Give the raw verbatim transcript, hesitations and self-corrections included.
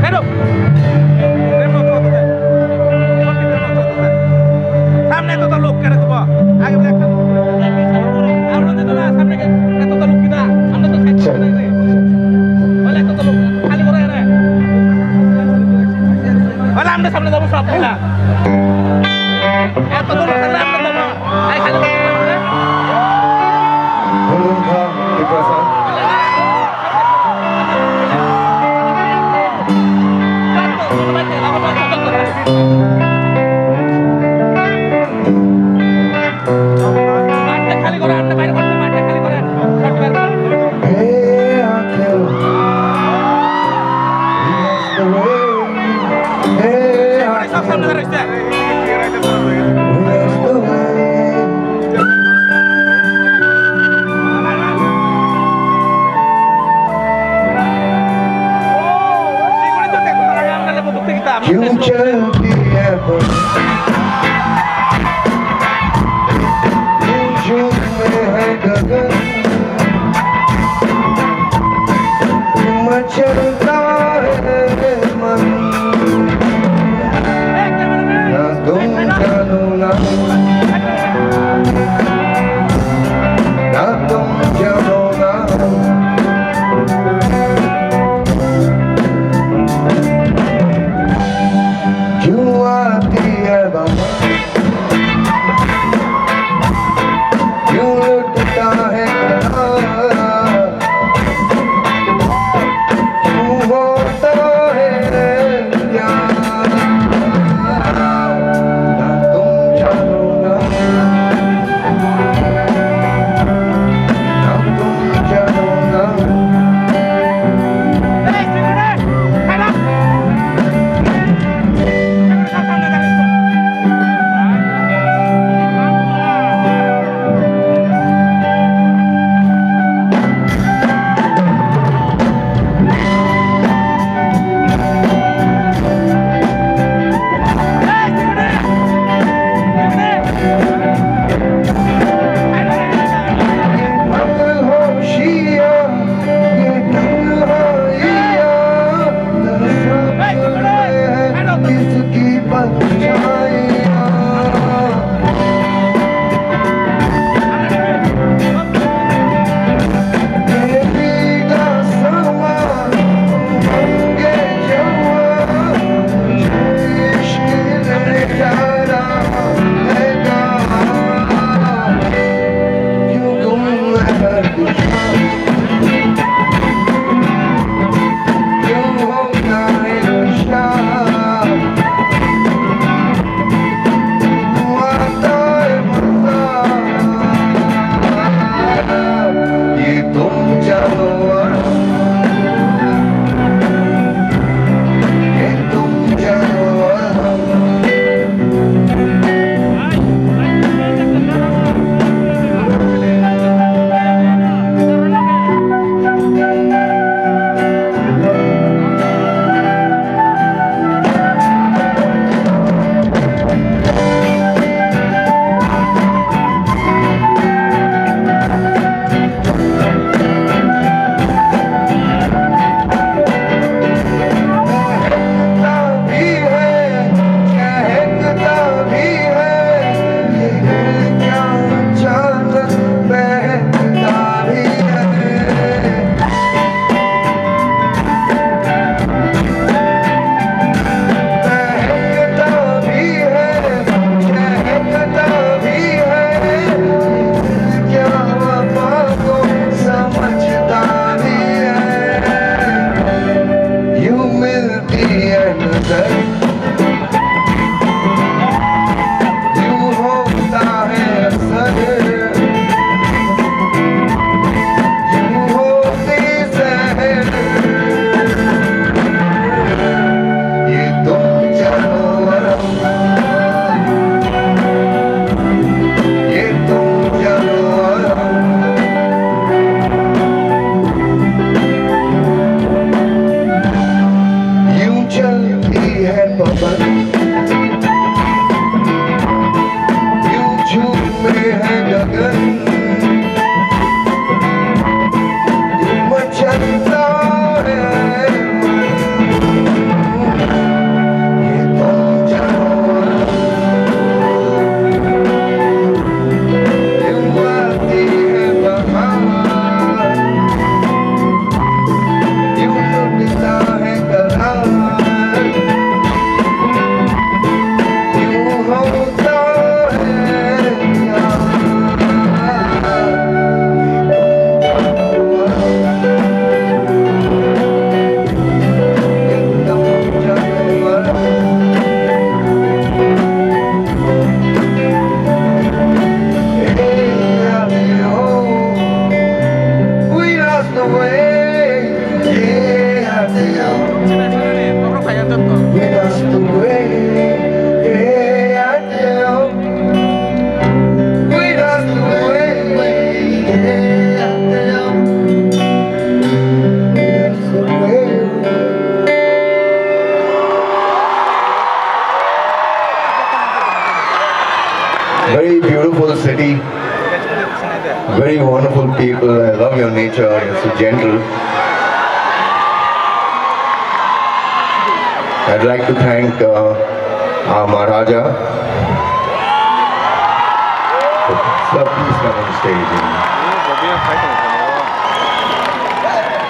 Hello. সামনে এতটা লোক কেন তোমার? আগে বলে একটা লোক। আমরা তো না, সামনে এতটা লোক কিনা? আমরা তো সাইড করে নাই রে। বলে এতটা লোক, খালি করে এরা। বলে আমরা সামনে যাবো সব মিলা। এতটা লোক থাকলে আমরা যাবো। এই খালি করে এরা। क्यों चलती है बस, क्यों झूम में है गगन, मचलता है मन। ना तुम जानो ना, ना तुम जानो ना। क्यों आती है बाबा, क्यों लुटता है प्यार? क्यों होता है प्यार? ना तुम जानो ना, ना तुम जानो ना। यूं चलती है पवन, यूं झूमे है गगन, यूं मचलता है मन। Very beautiful city, very wonderful people. I love your nature, you're so gentle. I'd like to thank uh, our Maharaja. Sir, please come on stage.